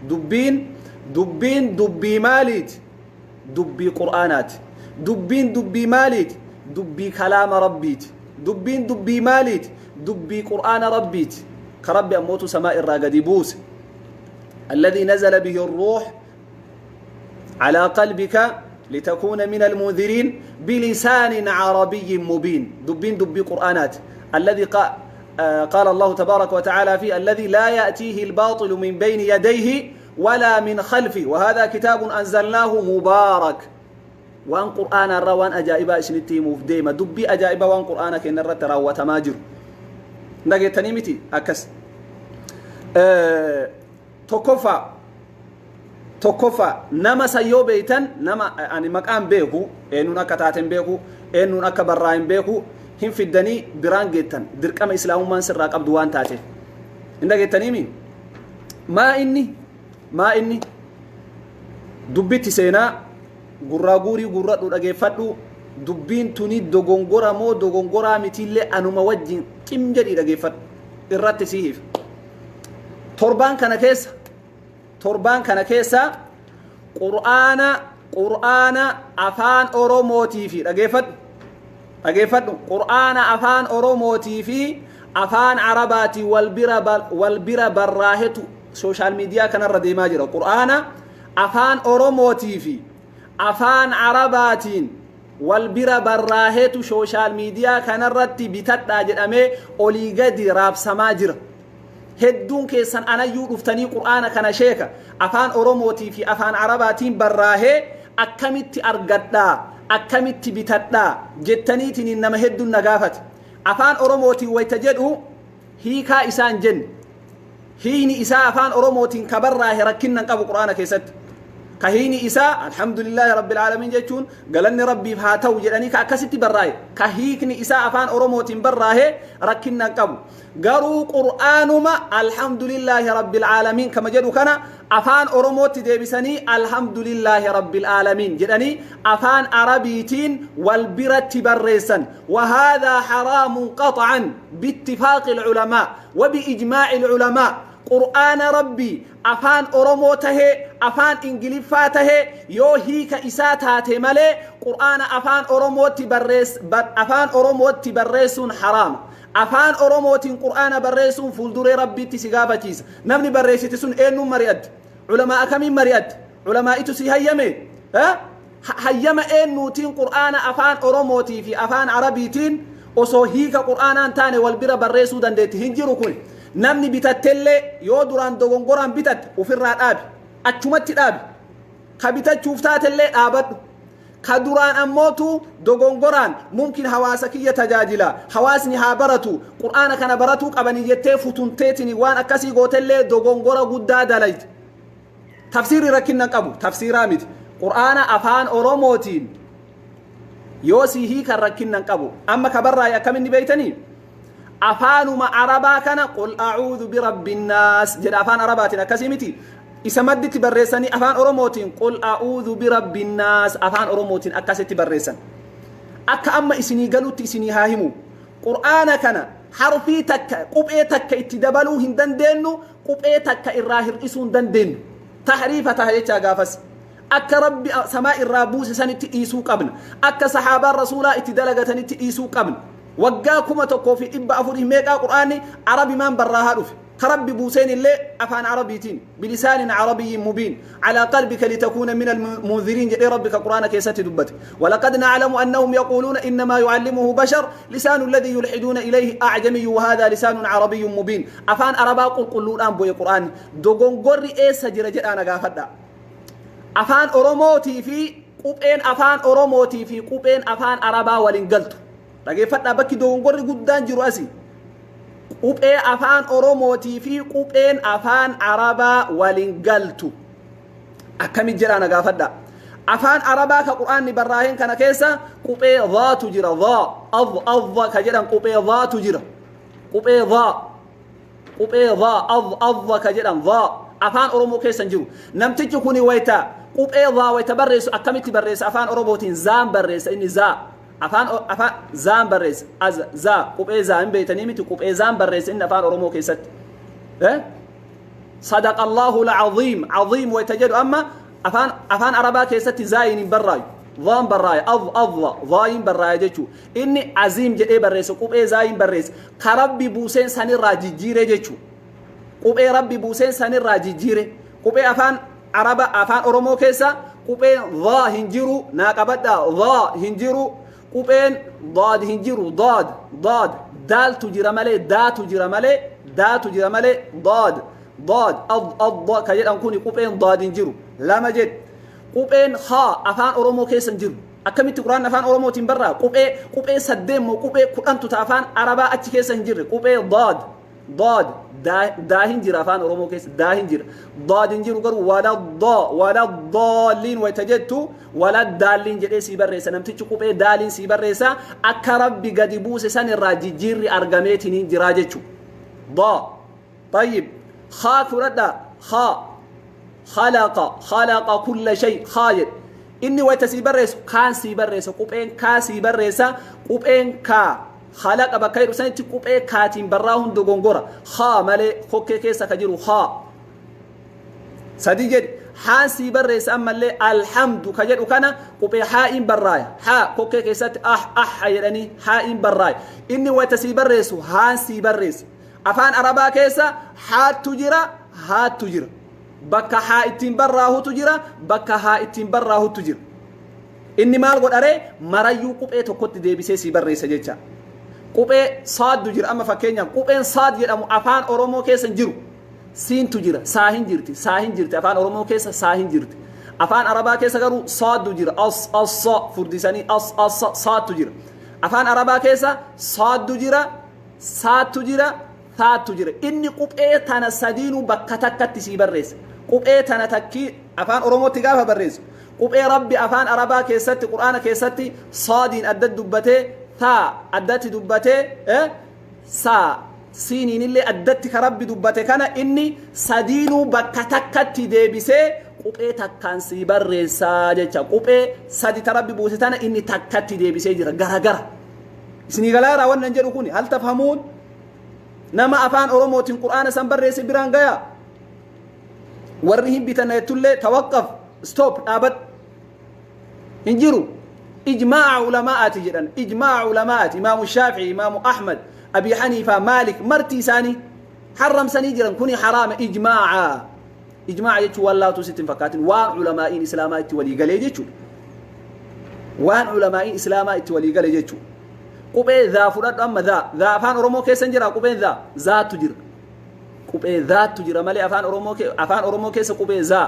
Dubbiin dubbiin dubbii maaliiti? Dubbii Qur'aanaati. Dubbiin dubbii maaliiti? Dubbii kalaama Rabbiiti. Dubbiin dubbii maaliiti? Dubbii Qur'aana Rabbiiti. Ka Rabbi ammootu samaa irraa gadi buuse. الذي نزل به الروح على قلبك لتكون من المنذرين بلسان عربي مبين. دبين دبي قرآنات الذي قال الله تبارك وتعالى فيه: الذي لا يأتيه الباطل من بين يديه ولا من خلفه وهذا كتاب أنزلناه مبارك. وان قرآن الروان أجائبا إسنتي مفديمة دبي أجائبا وان قرآن كإن الرترا وتماجر نجتني متي أكس. Tokkoffaa nama sayyoo beeytan, nama ani maqaan beeku, eenyuun akka taateen beeku, eenyuun akka barraa'in beeku, hin fiddanii biraan geettan. Dirqama Islaamummaan sirraa qabdu waan taateef hin dhageettaniimi. Maa inni dubbitti seenaa gurraa guurii gurradhu, dhageeffadhu. Dubbiin tuni dogongora moo dogongoraa mitiillee anuma wajjin cim jedhii dhageeffadhu, irratti sihiif. Torbaan kana keessa Qur'aana Afaan Oromootii fi, dhageeffadhu, dhageeffadhu, Qur'aana Afaan Oromootii fi Afaan Arabaatii wal bira barraahetu social media kanarra deemaa jira. Qur'aana Afaan Oromootii fi Afaan Arabaatiin wal bira barraahetu social media kanarratti bitadhaa jedhamee olii gadi raabsamaa jira. Hedduun keessan anayyuu dhuftanii, "Qur'aana kana sheeka, Afaan Oromootii fi Afaan Arabaatiin barraahee akkamitti argadhaa, akkamitti bitadhaa?" jettaniitiin nama hedduun na gaafate. Afaan Oromootiin wayta jedhu hiikaa isaan jenne, hiini isaa Afaan Oromootiin ka barraahe rakkinnan qabu. Qur'aana keessatti ka hiini isaa "Alhamdulillaahi Rabbil Aalamiin" jechuun galanni Rabbiif haa ta'u jedhanii ka akkasitti barraahe, ka hiikni isaa Afaan Oromootiin barraahe rakkinnan qabu. Garuu Qur'aanuma "Alhamdulillaahi Rabbil Aalamiin" kama jedhu kana Afaan Oromootti deebisanii "Alhamdulillaahi Rabbil Aalamiin" jedhanii Afaan Arabiitiin wal biratti barreessan. وهذا حرام قطعا باتفاق العلماء وبإجماع العلماء. Qur'aana Rabbii Afaan Oromoo tahee, Afaan Ingiliffaa tahee, yoo hiika isaa taate malee Qur'aana Afaan Oromootti barreessuun haraama. Afaan Oromootiin Qur'aana barreessuun fuulduree Rabbiitti si gaafachiisa. Namni barreessite sun eenyuun mari'atte? Culamaa akkamiin mari'atte? Culamaa'itu si hayyame? Hayyama eenyuutiin Qur'aana Afaan Oromootii fi Afaan Arabiitiin osoo hiika Qur'aanaan taane wal bira barreessuu dandeetti? Hin jiru kun. Namni bitattellee yoo duraan dogongoraan bitatte ofirraa dhaabi, achumatti dhaabi. Ka bitachuuf taatellee dhaabadhu. Ka duraan ammootu dogongoraan mumkin hawaasa kiyya tajaajila, hawaasni haa baratu, Qur'aana kana baratuu qabanii jettee futunteetiin waan akkasii gootellee dogongora guddaa dalayte. Tafsiirri rakkinna qabu, tafsiiraa miti. Qur'aana Afaan Oromootiin yoo si hiikan rakkinnan qabu. Amma ka barraa'e akkaminni beeytanii? Afaanuma Arabaa kana "قل أعوذ برب الناس" jedha Afaan Arabaatiin, akkasii miti? Isa madditti barreessanii Afaan Oromootiin "قل أعوذ برب الناس" Afaan Oromootiin akkasitti barreessan. Akka amma isinii galutti isinii haa himu. Qur'aana kana harfii takka, quphee takka itti dabaluu hin dandeenyu, quphee takka irraa hir'isuu hin dandeenyu. Tahriifa taha jechaa. Gaafas akka Rabbi samaa irraa buuse sanitti dhiisuu qabna, akka sahaabaan Rasuulaa itti dalagatanitti dhiisuu qabna. Waggaa 1400 meeqaa Qur'aanni Arabimaan barraahaa dhufe. Ka Rabbi buuseen illee Afaan Arabiitiin, "بلسان عربي مبين على قلبك لتكون من المنذرين" jedhee Rabbi ka Qur'aana keessatti dubbate. "ولقد نعلم أنهم يقولون إنما يعلمه بشر لسان الذي يلحدون إليه أعجمي وهذا لسان عربي مبين." Afaan Arabaa qulqulluudhaan bu'e Qur'aanni. Dogongorri eessa jira jedhaa na gaafadha. Afaan Oromootii fi qupheen Afaan Oromootii fi qupheen Afaan Arabaa waliin galtu. Dhageeffadhaa, bakki dogongorri guddaan jiru asi. Quphee Afaan Oromootii fi qupheen Afaan Arabaa waliin galtu. Akkamit jedhaa na gaafadha. Afaan Arabaa ka Qur'aanni barraa'een kana keessa quphee dhaatu jira. Dhaa, ad, adha ka jedhan quphee dhaatu jira. Quphee dhaa, quphee dhaa, ad, adha ka jedhan dhaa Afaan Oromoo keessa hin jiru. Namtichi kuni wayta quphee dhaa wayta barreessu akkamitti barreessa? Afaan Oromootiin zaan barreessa inni. Zaa, afaan zaan barreessa. Az, zaa, quphee zaa hin beeytanii miti? Quphee zaan barreessa inni Afaan Oromoo keessatti. Sadaqa Allahu al-aziim. Aziim wayta jedhu amma afaan Arabaa keessatti zaayin hin barraayu. Dhaan barraaya. Adh adha. Dhaayin barraaya jechuu. Inni aziim jedhee barreessa. Qubee zaayin barreessa. Ka Rabbi buuseen sanirraa jijjiire jechuu. Qubee Rabbi buuseen sanirraa jijjiire. Qubee afaan Araba afaan Oromoo keessa qubeen dhaa hin jiru. Naa qabadhaa. Dhaa hin jiru. Qubeen daad hin jiru. Daad daad daaltu jira malee daatu jira malee daatu jira malee daad daad ad ad ka jedhan kuni qubeen daad hin jiru. Lama jedhe. Qubeen haa afaan Oromoo keessa hin jiru. Akkamitti Qur'aan afaan Oromootiin barraa? Qubee saddeen moo qubee kudhantu ta afaan Arabaa achi keessa hin jirre. Qubee daad daad daa hin jira afaan Oromoo keessa daa hin jira. Daad hin jiru garuu wala daa wala daalliin wayta jettu wala daalliin jedhee sii barreessa. Namtichi qubee daaliin sii barreessa akka Rabbi gadi buuse san irraa jijjiirri argameetiin hin jiraa jechuudha. Daa. Tayyib. Haa fudhadhaa. Haa. Khalaqa khalaqa kulla shay haa jedhe. Inni wayta sii barreessu kaan sii barreessa qubeen kaa sii barreessa qubeen kaa khalaqa bakka jedhu sanitti qubee kaatiin barraa'uun dogongora haa malee kokkee keessa ka jiru haa sadi jedhe haan sii barreessa ammallee alhamdu ka jedhu kana qubee haa'iin barraaya haa kokkee keessatti ah ah jedhanii haa'iin barraaya inni wayta sii barreessu haan sii barreessa afaan arabaa keessa haattu jira haattu jira bakka haa ittiin barraahutu jira bakka haa ittiin barraahutu jira inni maal godharee marayyuu qubee tokkotti deebisee sii barreessa jecha qubee saaddu jira amma fakkeenyaaf qubeen saad jedhamu afaan oromoo keessa hin jiru siintu jira saa hin jirti saa hin jirti afaan oromoo keessa saa hin jirti afaan arabaa keessa garuu saaddu jira as as sa furdisanii as as sa saadtu jira afaan arabaa keessa saaddu jira saattu jira taattu jira inni quphee tana sadiinuu bakka takkatti sii barreessa quphee tana takkii afaan oromootti gaafa barreessu quphee rabbi afaan arabaa keessatti qur'aana keessatti saadiin adda dubbatee taa addatti dubbatee saa siiniin illee addatti ka rabbi dubbate kana inni sadiinuu bakka takkatti deebisee quphee takkaan sii barreessaa jecha quphee sadi ta rabbi buuse tana inni takkatti deebisee jira garagara isinii galaaraa wannan jedhu kun hal tafhamuun nama afaan oromootiin qur'aana san barreesse biraan gaya warri hin bitanna jettullee tawaqqaf stop dhaabadhu hin jiru ijmaa'a ulamaa'aati jedhan ijmaa'a ulamaa'aati imaamu shaafi'i imaamu ahmad abi haniifaa maalik marti isaanii harramsanii jiran kuni haraama ijmaa'a ijmaa'a jechuun waan laatuu sitti hin fakkaatin waan ulamaa'iin islaamaa itti walii galee jechuudha waan ulamaa'iin islaamaa itti walii gale jechuudha qubee dhaa fudhadhu amma dhaa dhaa afaan oromoo keessa hin jira qubeen dhaa zaattu jira qubee zaattu jira malee afaan oromoo afaan oromoo keessa qubee zaa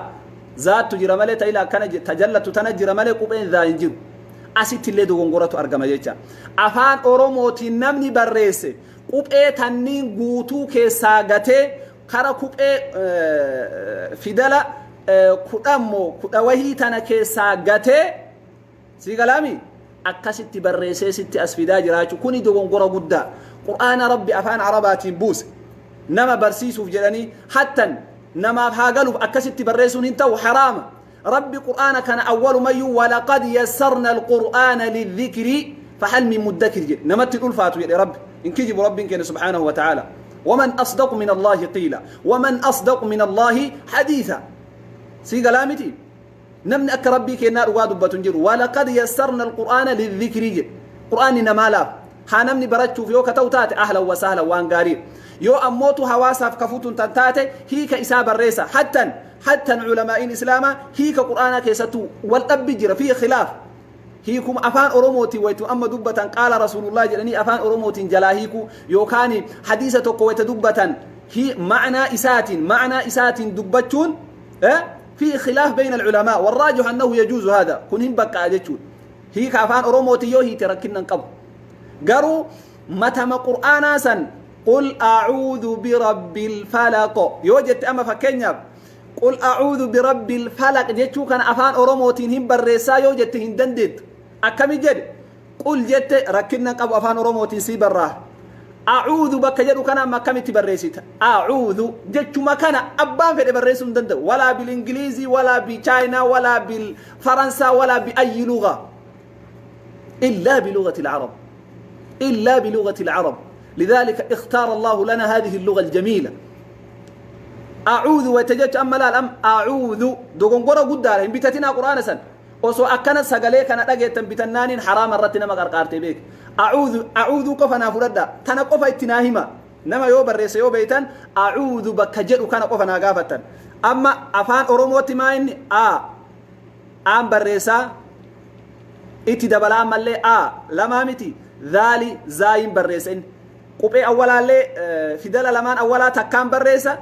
zaattu jira malee ta'ila akkana tajallattu tana jira malee qubeen dhaa hin jiru asitti illee dogongoratu argama jecha afaan oromootiin namni barreesse qubee tanniin guutuu keessaa gatee kara kuphee fidala kudhan moo kudha wahii tana keessaa gatee sii galaami akkasitti barreessee sitti as fidaa jiraachuu kuni dogongora guddaa qur'aana rabbi afaan arabaatiin buuse nama barsiisuuf jedhanii hattan namaaf haa galuuf akkasitti barreessuun hin ta'u haraama rabbi qur'aana kana awwalumayyuu walaqad yassarna alqur'aana lidhikri fahal min muddakir jedhe namatti hin ulfaatu jedhe rabbi hin kijibu rabbiin keenya subhaanahu wa ta'aala waman asdaqu min allaahi qiila waman asdaqu min allaahi hadiisa sii galaa miti namni akka rabbii kennaa dhugaa dubbatu hin jiru walaqad yassarna alqur'aana lidhikri jedhe qur'aanni namaa laafa haa namni barachuuf yoo ka ta'u taate ahlan wa sahlan waan gaarii yoo ammootu hawaasaaf kafutuun tan taate hiika isaa barreessa hattan hattan ulamaa'iin islaamaa hiika qur'aanaa keessattuu wal dhabbi jira fi khilaaf hiikuma afaan oromootiin waytu amma dubbatan qaala rasuulullah jedhanii afaan oromootiin jalaa hiikuu yookaan hadiisa tokko wayta dubbatan ma'naa isaatiin ma'naa isaatiin dubbachuun fi khilaaf bayna alculamaa warraajix annahu yajuuzu haada kun hin baqqa'a jechuudha hiika afaan oromootiin yoo hiite rakkinna hin qabu garuu matama qur'aanaa san qul a'uudhu birabbil falaq yoo jette amma fakkeenyaaf qul a'uudhu birabbil falaq jechuu kana afaan oromootiin hin barreessaa yoo jette hin dandeettu akkami jedhe qul jette rakkinna hin qabu afaan oromootiin sii barraa a'uudhu bakka jedhu kana amma akkamitti barreessita a'uudhu jechuma kana abbaan fedhe barreessuu hin danda'u walaa bil ingiliizii walaa bi chaayinaa walaa bil faransaa walaa bi ayyi lugaa إلا بلغة العرب إلا بلغة العرب لذلك اختار الله لنا هذه اللغة الجميلة Acuudhu wayta jechu amma laal am acuudhu dogongora guddaadha. Hin bitatinaa qur'aana san. Osoo akkana sagalee kana dhageettan bitannaaniin haraama irratti nama qarqaarte beek. Acuudhu acuudhu qofa naa fudhadha. Tana qofa itti naa hima. Nama yoo barreesse yoo beeytan acuudhu bakka jedhu kana qofa naa gaafattan. Amma afaan Oromootti maa inni a aan barreessaa itti dabalaa ammallee a lamaa miti dhaali zaayin barreessa inni. Quphee awwalaallee fidala lamaan awwalaa takkaan barreessa.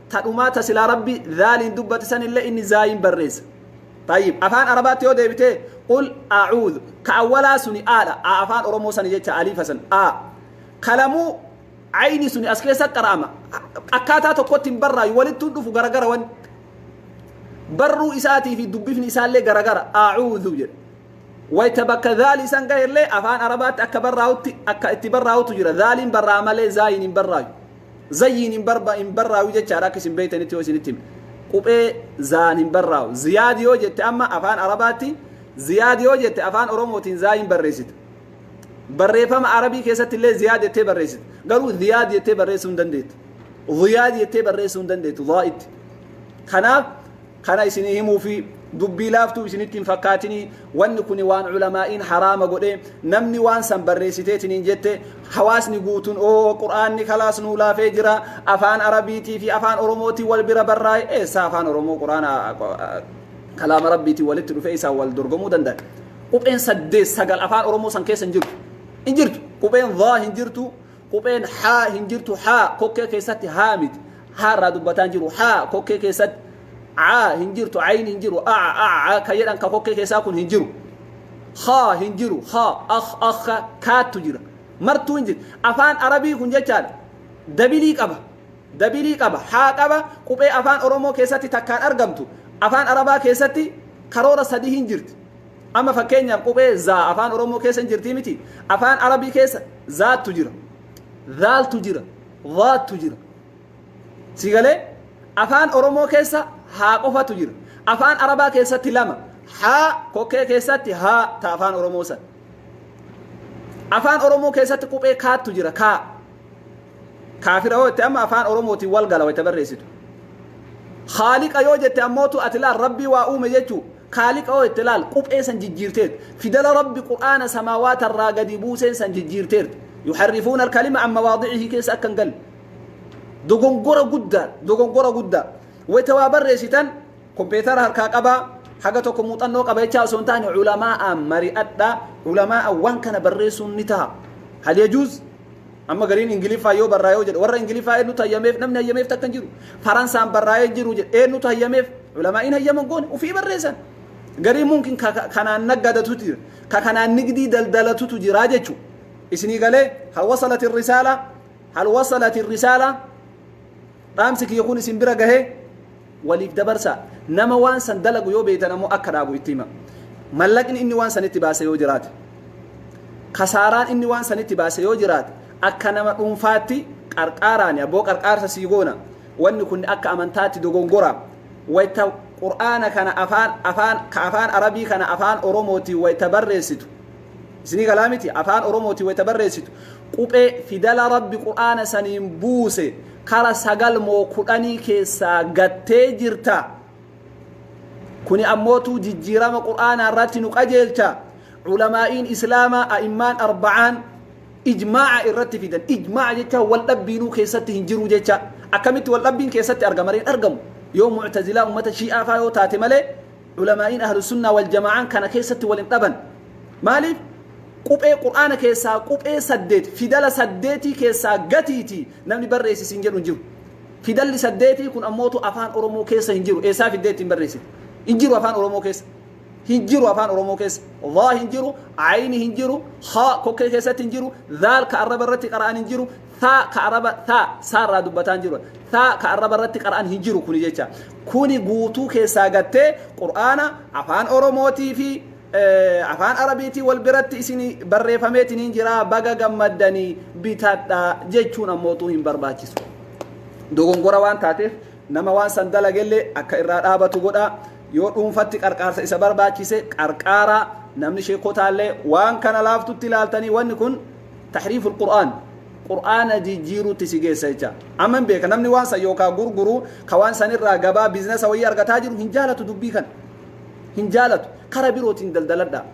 Ta dhumaa ta silaa rabbi dhaaliin dubbate sanillee inni zaayin barreessa. Tayyib afaan Arabaatti yoo deebitee qul a'uudhu ka awwalaa suni aadha. A afaan Oromoo sani jecha aliifa san a. Kalamuu ayni suni as keessa qara'ama. Akkaataa tokkotti hin barraayu walittuun dhufu garagara wanni. Barruu isaatii fi dubbifni isaallee garagara a'uudhu jedha. Wayta bakka dhaali san gahellee afaan Arabaatti akka barraa'utti akka itti barraa'utu jira. Dhaaliin barraa malee zaayin hin barraayu. Zayyiin hin barraayu jechaadha akka isin beeytanitti yoo isinitti hime. Quphee zaan hin barraa'u. Ziyaad yoo jette amma afaan Arabaatti ziyaad yoo jette afaan Oromootiin zaayin barreessita. Barreeffama Arabii keessatti illee ziyaad jettee barreessita. Garuu ziyaad jettee barreessuu hin dandeettu. Ziyaad jettee barreessuu hin dandeettu zaa'itti. Kanaaf kana isinii himuu fi dubbii laaftuu isinitti hin fakkaatinii wanni kuni waan ulamaa'iin haraama godhee namni waan san barreessiteetiniin jette hawaasni guutuun oo qur'aanni kalaas nuu laafee jira afaan Arabiitii fi afaan Oromootiin wal bira barraa'e eessaa afaan Oromoo qur'aana kalaama Rabbiitiin walitti dhufee isaan wal dorgomuu danda'a. Qupheen 8 9 afaan Oromoo san keessa hin jirtu. Hin jirtu. Qupheen dhaa hin jirtu. Qupheen haa hin jirtu. Haa kokkee keessatti haa miti. Haa irraa dubbataa hin jiru. Haa kokkee keessatti caa hin jirtu. Ayin hin jiru. A a a ka jedhan ka kokkee keessaa kun hin jiru. Haa hin jiru. Haa akh akha kaattu jira. Martuu hin jiru. Afaan Arabii kun jechaadha. Dabilii qaba. Dabilii qaba. Haa qaba. Quphee afaan Oromoo keessatti takkaan argamtu. Afaan Arabaa keessatti karoora sadii hin jirti. Amma fakkeenyaaf quphee zaa afaan Oromoo keessa hin jirtii miti. Afaan Arabii keessa zaattu jira. Dhaaltu jira. Dhaattu jira. Si galee afaan Oromoo keessa haa qofatu jira. Afaan Arabaa keessatti lama. Haa kokkee keessatti haa ta afaan Oromoo san. Afaan Oromoo keessatti quphee kaattu jira kaa. Kaafira yoo jette amma afaan Oromootiin wal gala wayita barreessitu. Khaaliqa yoo jette ammootu ati laal Rabbii waa uume jechuu. Khaaliqa yoo jette laal quphee san jijjiirteet. Fidala Rabbi Qur'aana samaawaata irraa gadi buuseen san jijjiirteert. Yuharrifuuna alkalima an mawaadicihi keessa akka hin galle. Dogongora guddaa dogongora guddaa. Wayita waa barreessitan kompiitara harkaa qabaa haga tokko muuxannoo qaba jechaa osoo hin taane ulamaa'a mari'adhaa ulamaa'a waan kana barreessuun ni ta'a. Hal yajuuz amma gariin Ingiliffaa yoo barraa'ee jedhu warra Ingiliffaa eenyutu hayyameef namni hayyameef takka hin jiru. Faransaan barraa'ee jiru jedhu eenyutu hayyameef ulamaa'iin hayyaman goone ofii barreessan. Garii mumkin kanaan naggadatutu jira ka kanaan nigdii daldalatutu jira jechuudha. Isinii galee hal wasalati risaala hal wasalati risaala dhaamsi kiyya kun isin bira gahee waliif dabarsaa. Nama waan san dalagu yoo beektan ammoo akka dhaabu itti hima. Mallaqni inni waan sanitti baase yoo jiraate kasaaraan inni waan sanitti baase yoo jiraate akka nama dhuunfaatti qarqaaraani abboo qarqaarsa sii goona wanni kun akka amantaatti dogongora wayta qur'aana kana afaan afaan ka afaan Arabii kana afaan Oromootiin wayta barreessitu isinii galaa miti afaan Oromootiin wayta barreessitu quphee fidala Rabbi qur'aana saniin buuse kara 9 moo 10 keessaa gattee jirta. Kuni ammootuu jijjiirama qur'aanaa irratti nu qajeelcha. Ulamaa'iin Islaamaa a'immaan arba'aan ijmaa'a irratti fidan. Ijmaa'a jecha wal dhabbiinuu keessatti hin jiru jecha. Akkamitti wal dhabbiin keessatti argama ree? Hin argamu. Yoo mu'tazilaa ummata shii'aa faa yoo taate malee ulamaa'iin ahlu sunnaa wal jamaa'aan kana keessatti wal hin dhaban. Maaliif? Quphee qur'aana keessaa quphee 8 fidala 8 keessaa gatiiti namni barreessi siin jedhu hin jiru. Fidalli 8 kun ammootu afaan Oromoo keessa hin jiru. Eessaa fiddee ittiin barreessite? Hin jiru afaan Oromoo keessa. Hin jiru afaan Oromoo keessa. Dhaa hin jiru, ayni hin jiru, haa kokkee keessatti hin jiru, dhaal ka arraba irratti qara'an hin jiru, thaa ka arraba thaa saa irraa dubbataa hin jiru. Thaa ka arraba irratti qara'an hin jiru kuni jecha. Kuni guutuu keessaa gattee Qur'aana afaan Oromootii fi afaan Arabiitii wal biratti isin barreeffameetiin jira baga gammaddanii bitadhaa jechuun ammootuu hin barbaachisu. Dogongora waan taateef nama waan san dalagellee akka irraa dhaabatu godha. Yoo dhuunfatti qarqaarsa isa barbaachise qarqaara namni sheekotaallee waan kana laaftutti ilaaltanii wanni kun tahriiful Qur'aan. Qur'aana jijjiiruutti si geessa jecha. Amma hin beeka namni waan san yookaan gurguru ka waan sanirraa gabaa biizinasa wayii argataa jiru hin jaalatu dubbii kana. Hin jaalatu. Kara birootiin daldaladha.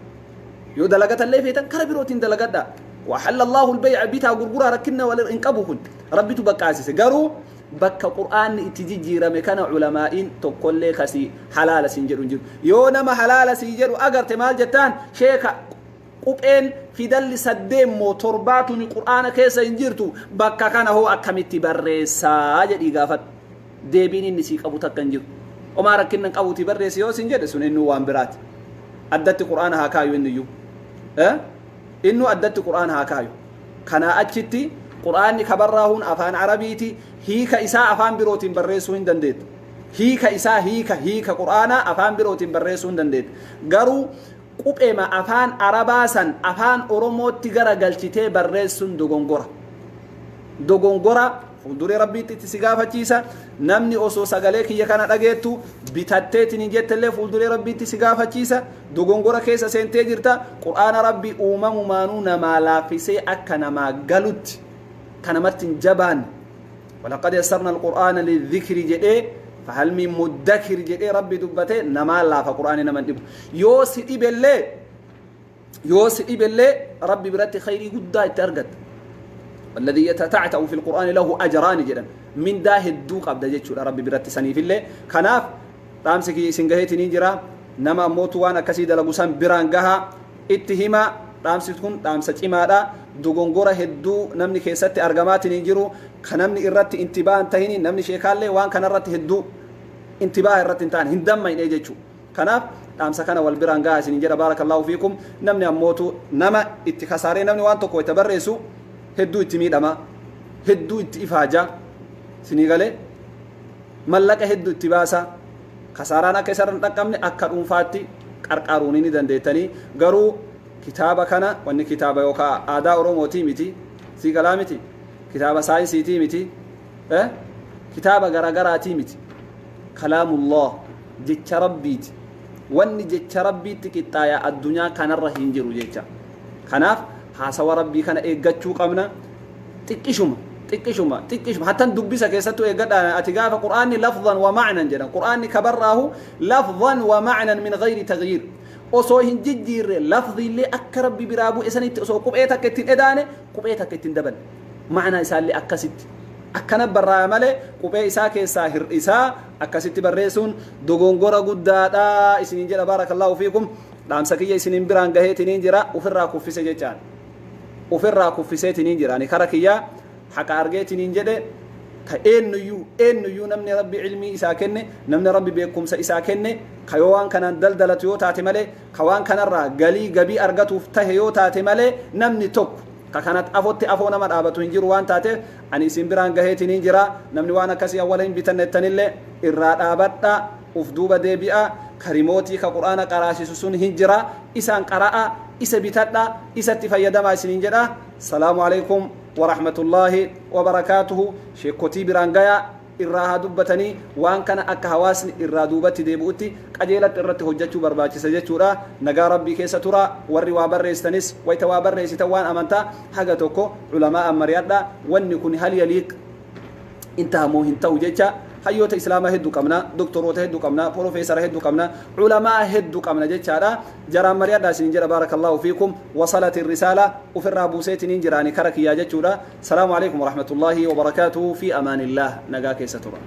Yoo dalagatallee feetan kara birootiin dalagadha. وأحل الله البيع bitaa gurguraa rakkinna wal hin qabu kun Rabbitu baqqaasise. Garuu bakka Qur'aanni itti jijjiirame kana ulamaa'iin tokkollee kasii halaala siin jedhu hin jiru. Yoo nama halaala sii jedhu agarte maal jettaan? Sheeka, qupheen fidalli saddeen moo torbaatuni Qur'aana keessa hin jirtu, bakka kana hoo akkamitti barreessaa jedhii gaafadhu. Deebiin inni sii qabu takka hin jiru. Omaa rakkinna hin qabuutii barreessi yoo siin jedhe, sun innuu waan biraati. Addatti Qur'aana haa kaayu inniyyuu. Innuu addatti Qur'aana haa kaayu. Kanaa achitti Qur'aanni kabarraahuun afaan Arabiiti, hiika isaa afaan birootiin barreessuu hin dandeettu. Hiika isaa, hiika Qur'aanaa afaan birootiin barreessuu hin dandeettu. Garuu qupheema afaan Arabaa san afaan Oromootti gara galchitee barreessuun dogongora. Dogongora fuulduree Rabbiitti itti si gaafachiisa. Namni osoo sagalee kiyya kana dhageettu bitatteetiin hin jettellee fuulduree Rabbiitti si gaafachiisa. Dogongora keessa seentee jirta. Qur'aana Rabbi uumamumaanuu namaa laaffisee akka namaa galutti kanamatti hin jabaanne. ولقد يسرنا القرآن للذكر jedhee, فهل من مدكر jedhee Rabbi dubbate. Namaa laafa Qur'aani, nama dhibu. Yoo si dhibellee, yoo si dhibellee, Rabbi biratti khayrii guddaa itti argatta. والذي يتتعتع في القرآن له أجران jedhan, mindaa hedduu qabda jechuudha Rabbi biratti saniifillee. Kanaaf dhaamsi kiyya isin gaheetiin jira. Nama ammootu waan akkasii dalagu san biraan gaha, itti hima. Dhaamsi kun dhaamsa cimaadha. Dogongora hedduu namni keessatti argamaatiin hin jiru ka namni irratti intibaa hin tahini. Namni sheekaallee waan kanarratti hedduu intibaa irratti hin taane, hin dammayne jechuudha. Kanaaf dhaamsa kana wal biraan gaha isin jedha. بارك الله فيكم. Namni ammootu nama itti kasaaree, namni waan tokko itti barreessu hedduu itti miidhama, hedduu itti ifaaja, isinii galee, mallaqa hedduu itti baasa. Kasaaraan akka isarra hin dhaqqabne akka dhuunfaatti qarqaaruun ni dandeettanii. Garuu kitaaba kana, wanni kitaaba yookaan aadaa Oromootii miti, sii galaa miti, kitaaba saayinsiitii miti, kitaaba garagaraatii miti, كلام الله, jecha Rabbiiti. Wanni jecha Rabbiitti qixxaaya addunyaa kanarra hin jiru jecha. Kanaaf haasawa Rabbii kana eeggachuu qabna. Xiqqishuma xiqqishuma xiqqishuma hattan dubbisa keessattuu eeggadha. Ati gaafa Qur'aanni لفظا ومعنى jedhan, Qur'aanni kabarraahu لفظا ومعنى من غير تغيير, osoo hin jijjiirre, lafziillee akka Rabbi biraa bu'e sanitti, osoo quphee takka ittiin edaane, quphee takka ittiin daballe, ma'anaa isaallee akkasitti akkana barraa'e malee quphee isaa keessaa hir'isaa akkasitti barreessuun dogongora guddaadha isiniin jedha. بارك الله فيكم. Dhaamsa kiyya isiniin biraan gaheetiniin jira. Ufirraa kuffise jechaan, ufirraa kuffiseetiniin jira. Ani kara kiyyaa haqa argeetiniin jedhe. Ka eenyuyyuu, eenyuyyuu, namni Rabbi ilmii isaa kenne, namni Rabbi beekumsa isaa kenne, ka yoo waan kanaan daldalatu yoo taate malee, ka waan kanarraa galii gabii argatuuf tahe yoo taate malee, namni tokko ka kanat afotti afoo nama dhaabatu hin jiru. Waan taateef ani isin biraan gaheetiniin jira. Namni waan akkasii awwala hin bitannettanillee irraa dhaabadha, uf duuba deebi'a. Ka rimootii ka Qur'aana qaraasisu sun hin jira, isaan qara'a, isa bitadha, isatti fayyadamaa isiniin jedha. السلام عليكم ورحمة الله وبركاته. Sheekotii biraan gayaa, irraa haa dubbatanii. Waan kana akka hawaasni irraa duubatti deebi'utti qajeelatti irratti hojjechuu barbaachisa jechuudha. Nagaa Rabbii keessa tura. Warri waa barreessitanis, wayta waa barreessitan waan amantaa haga tokko culamaa mari'adha. Wanni kun هل يليق intaha moo hin ta'u jecha. Hayyoota Islaamaa hedduu qabna, doktoroota hedduu qabna, profeesara hedduu qabna, culamaa hedduu qabna jechaadha. Jaraan mari'adha isin jedha. بارك الله فيكم. وصلت الرسالة. Ufirraa buuseetiniin jiraani kara kiyyaa jechuudha. السلام عليكم ورحمة الله وبركاته. في أمان الله. Nagaa keessa tura.